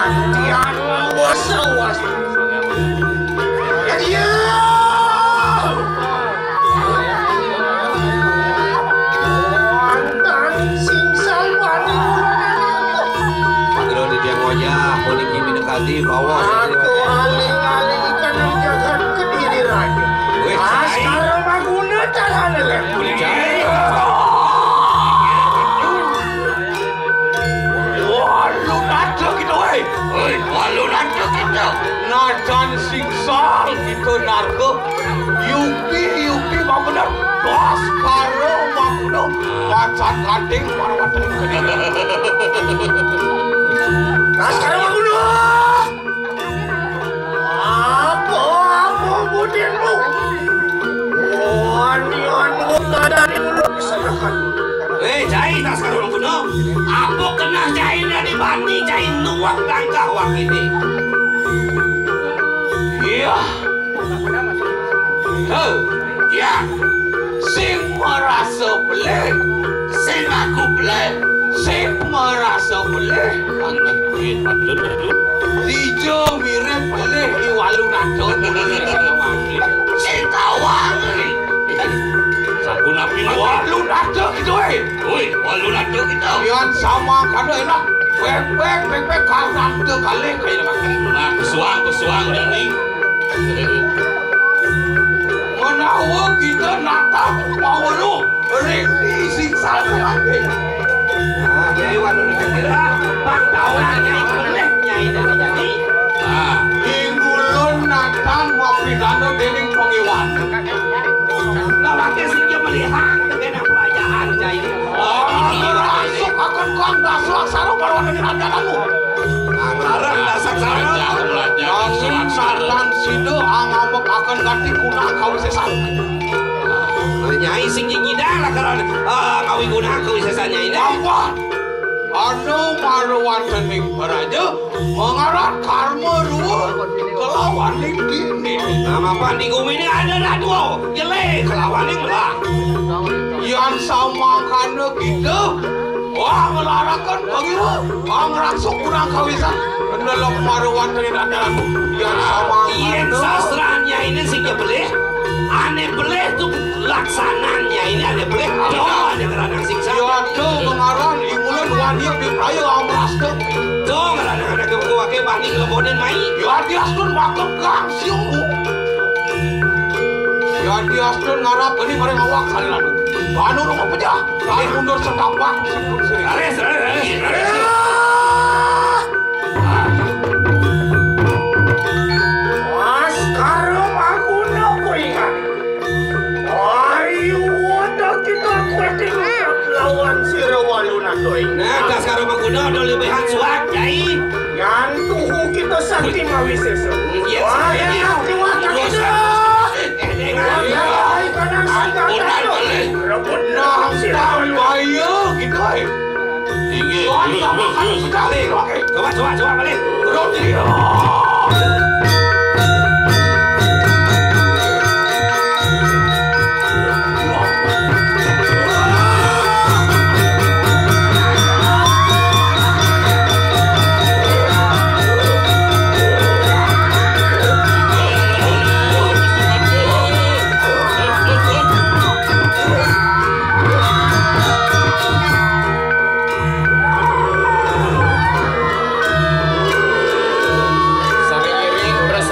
Antian awas, awas. Ya, ya. Wonten sing salwani. Pagero di tiang wajah, puniki minekadi bawa. Aku aling-aling kana jagat Kediri Raja. Wis, Baskara Maguna carane lek. Wis, Walu nada kita, woi. Woi, walu nada kita. Najan siksa kita narga. Yukti, yukti mau bener. Baskara Maguna. Macan gading marwatan. Baskara Maguna. Apa, apa budinmu? Wanian muka dari mulut sedangkan. Weh, cai, Baskara Maguna. Apa kenah cai dari bani cai nuwak langkah wak ini? Iya. Heh, iya. Sing merasa belih, sing aku belih, sing merasa belih. Anak duit patut aduh. Dija mirip pelih i walu nada. Sing tawang ni. Saku napi mati? Walu nada kita, eh. Oi, walu nada kita. Yan sama kada enak. Pek, pek, pek, pek, karang tu kali kaya nak. Nah, kesuang, kesuang ni. Menawa kita natap maweruh. Ring di siksa mati. Nah, Nyai Walu Nada. Bang Tawang Nyai boleh Nyai dari tadi. Ah, ingulun natan mapidana dening pangiwan. Nah, pakai sing melihat dengan pelajaran Nyai. Oh, merasuk akan kang dasar sarung baru ada di raja kamu. Larang dasar sarung. Belajar, belajar. Natan sida angambek akan ganti guna kawisesan. Nyai sing nyidang lah kalau, eh, kawiguna kawisesan Nyai ne. Apa? Anu marwantening raja mangaran karma dua kelawaning dini. Nah, mapan di gumi ini ada dah dua. Jelek kelawaning belah. Yan samangkana kita, wah, ngelarakan bagi wah, wah, ngerangsuk kurang kawisan. Nelok marwantening raja. Yan samangkana. Yen sastran Nyai ne sing belih. Ane belih tu laksananya ini ane belih. Tuh, ane ngeranang siksa. Ya, tuh, pengaran, ingulun wani pipraya amrasta. Tuh, ngeranang ane ke buku wake bani kelebonen mai. Ya, diastun wakep kang siung. Ya, diastun ngarap ini mari ngawak saliran. Banu lu pejah. Kali mundur setapak. Raris, raris, raris, raris. Baskara Maguna kuwi kan. Ayo, wadah kita kuatin lawan sira Walu Nada. Nah, Baskara Maguna ada lebihan suak, Nyai. Nyantuhu kita sakti mawisesa. Iya, wah, iya, iya. Sakti wadah kita. Rebut nang sira Walu. Bahaya gitu, eh. Inggih. Coba, coba, coba balik. Roti. Sami ngiring, terus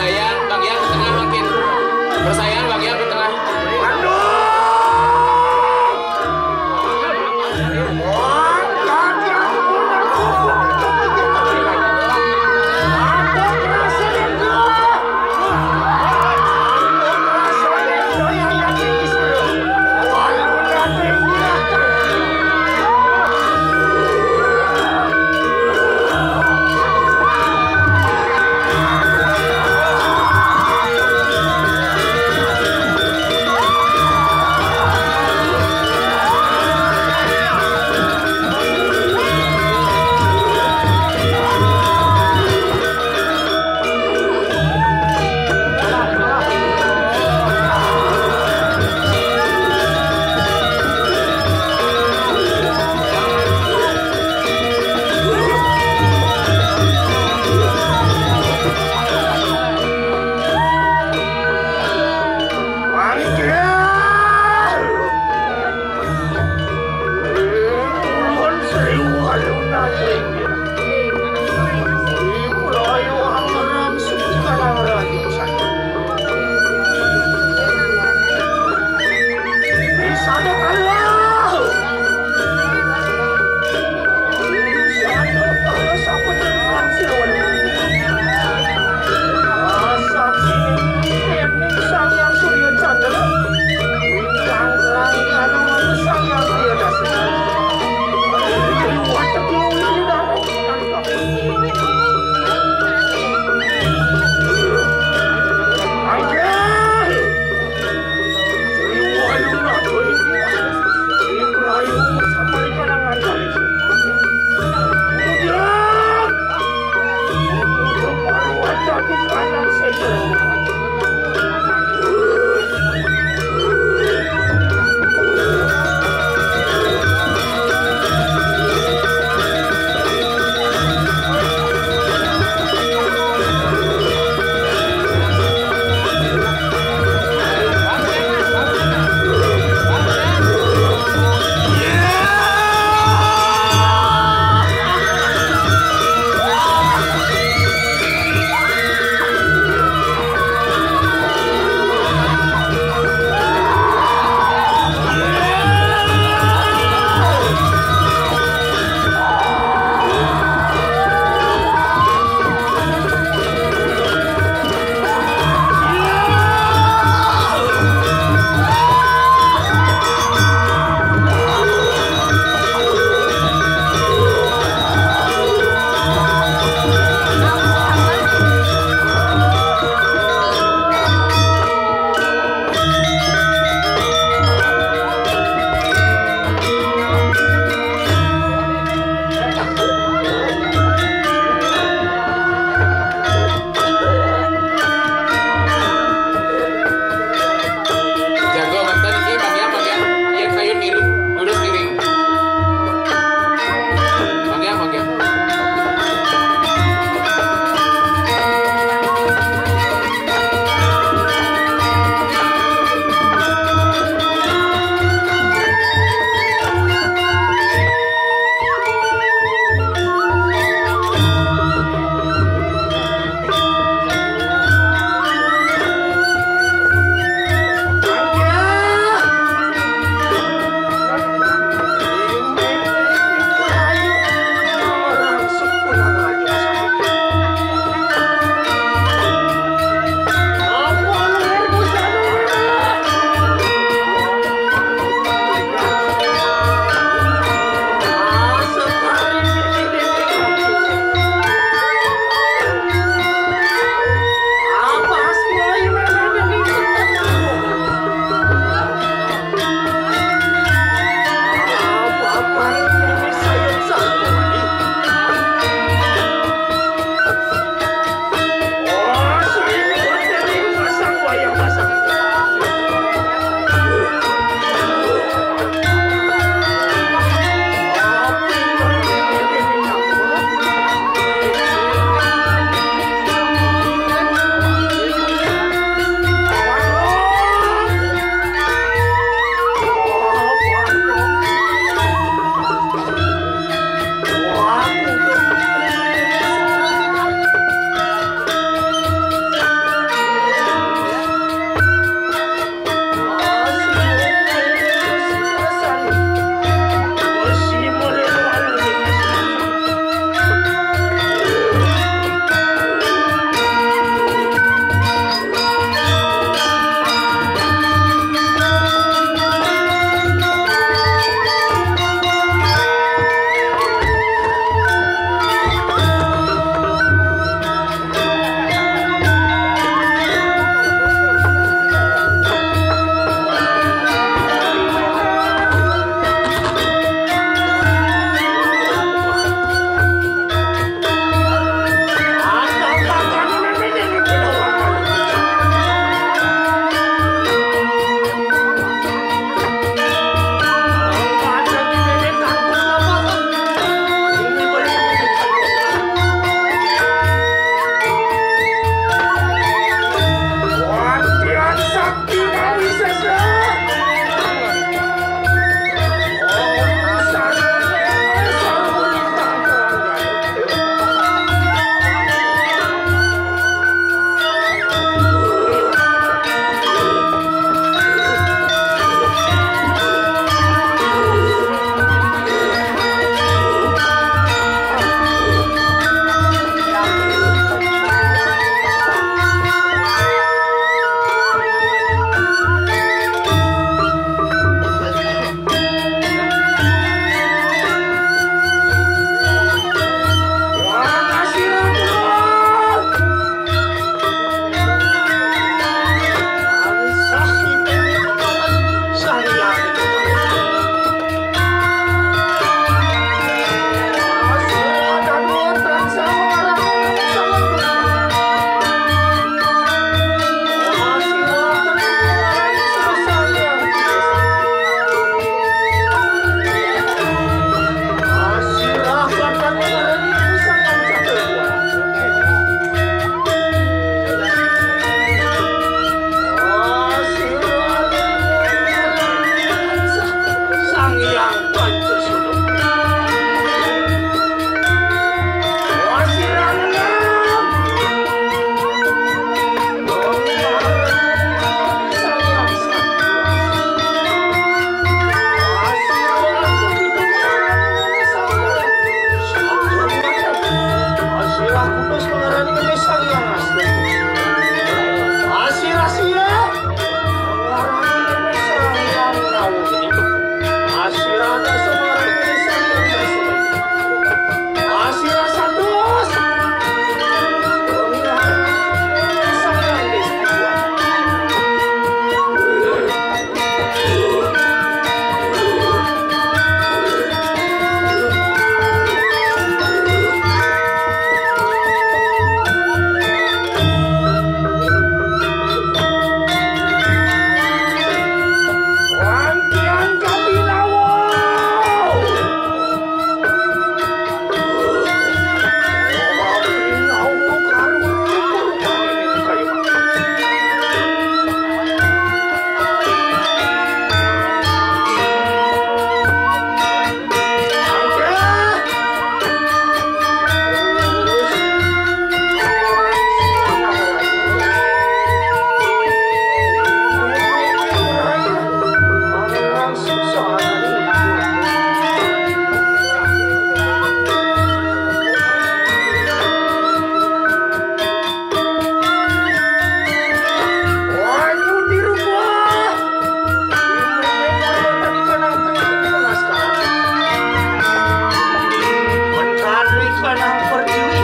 Kanang pertiwi,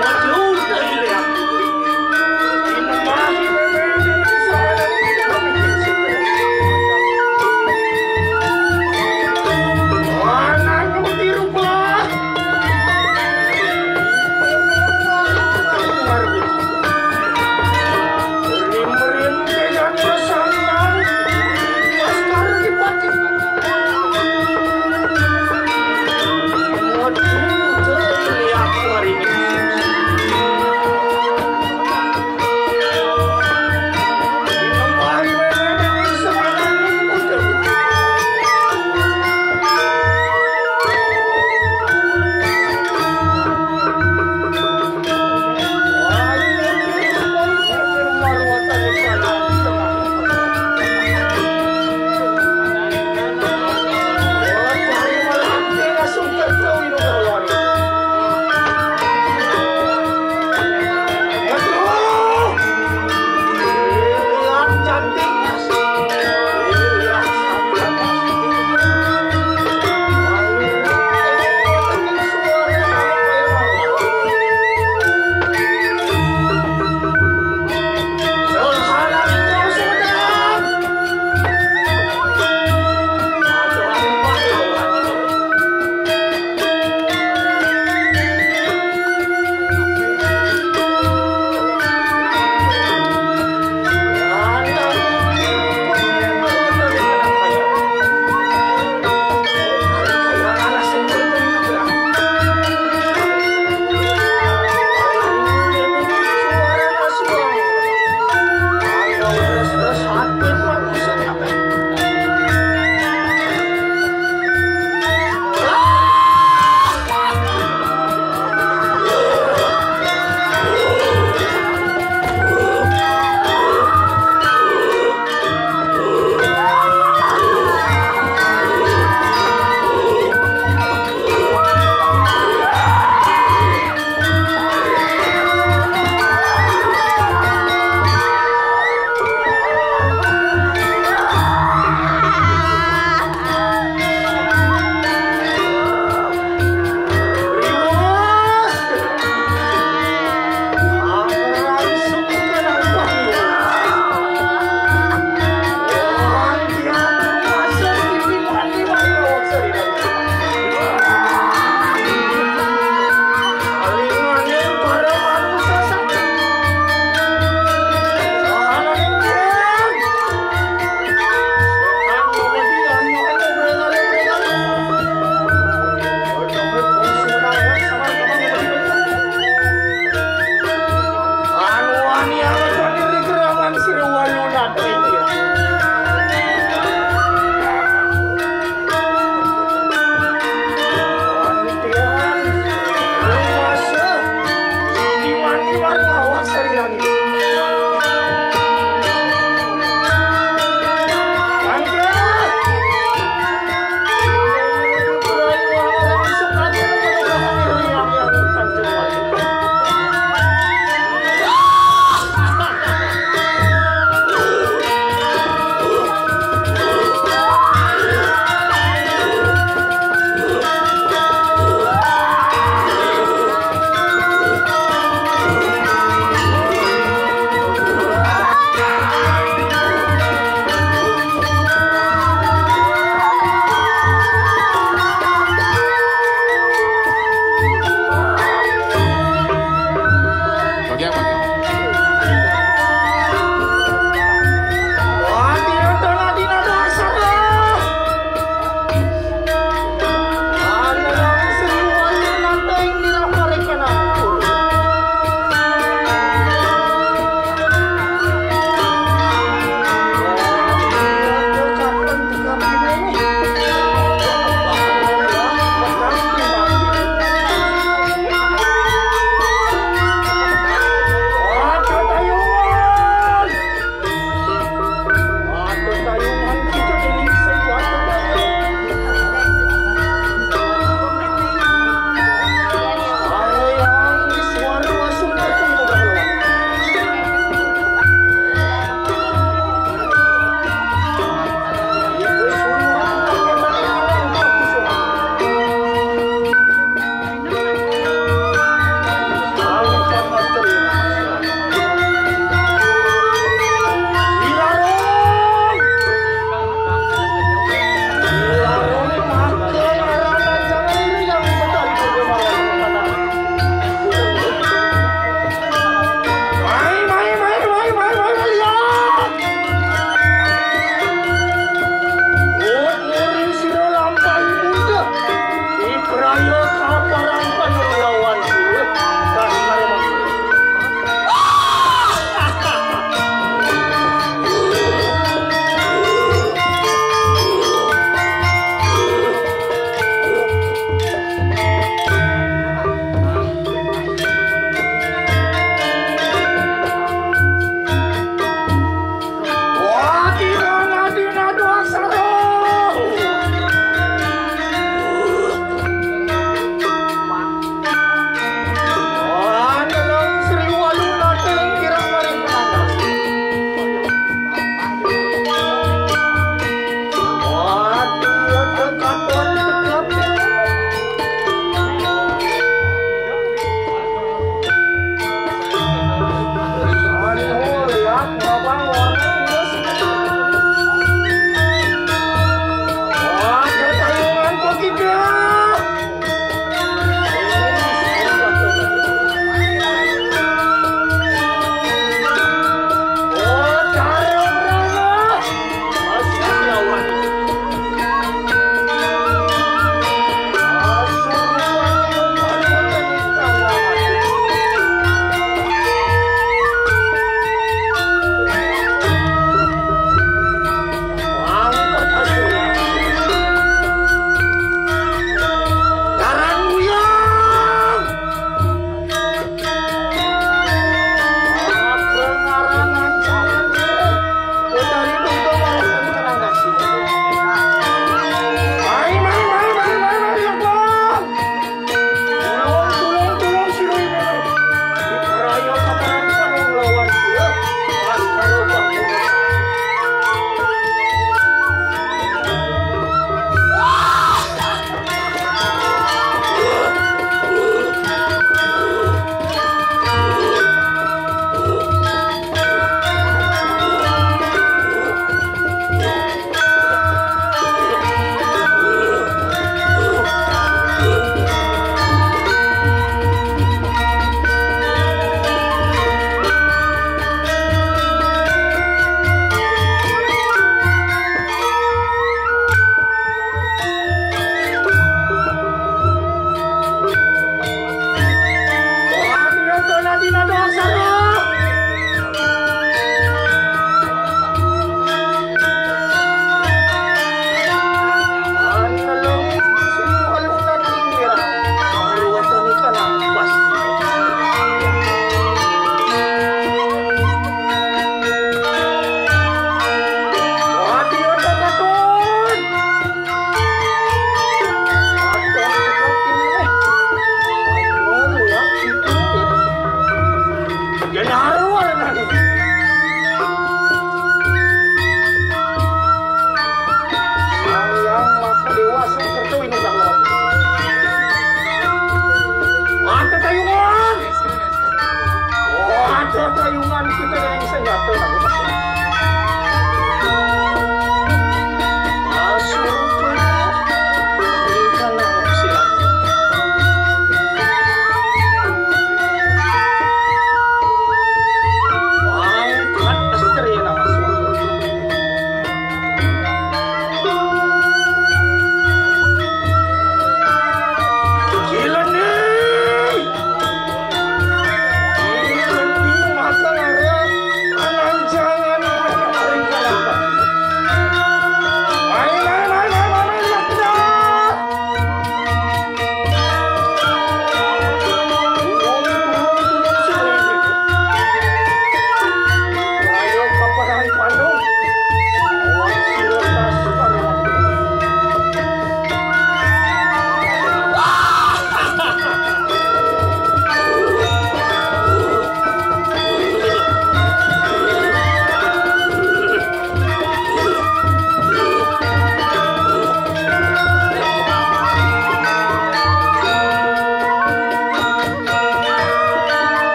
maju teuing lihat. Inemah, mana nu dirubah? Rim-rim dengan pasangan, Laskar Dipati. Maju teuing lihat.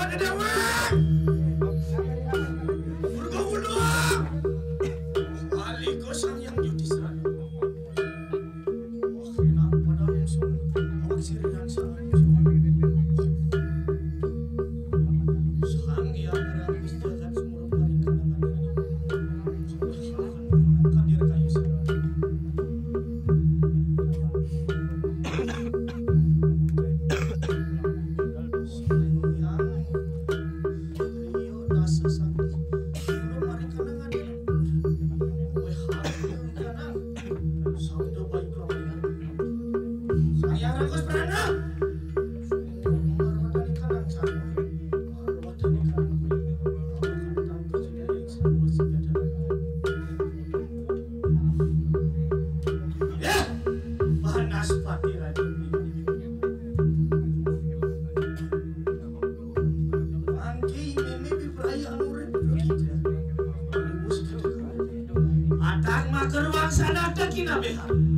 Ada dewa. Purba Uluh. Balik ke Sang Hyang Yudhisthira. Wah, enak pada langsung. Awak sirian Sang Hyang Yudhisthira. Sang Hyang Ratu Jagat Sumurung Paring Kanangan. Kadir kayu sirah. Sayang, ayo rasa sakit. Belum hari kena ngadain. Weh, hari kena. Sabda baik lawan. Sayang, rakus prana. Marwatani kanang sarwa. Marwatani kanang kuya. Tangkal tidak yang sarwa senjata. Ya, Banaspati Raja. Mangke meme bibraya anu urip kita. Atang makeruang sanata kinabehan.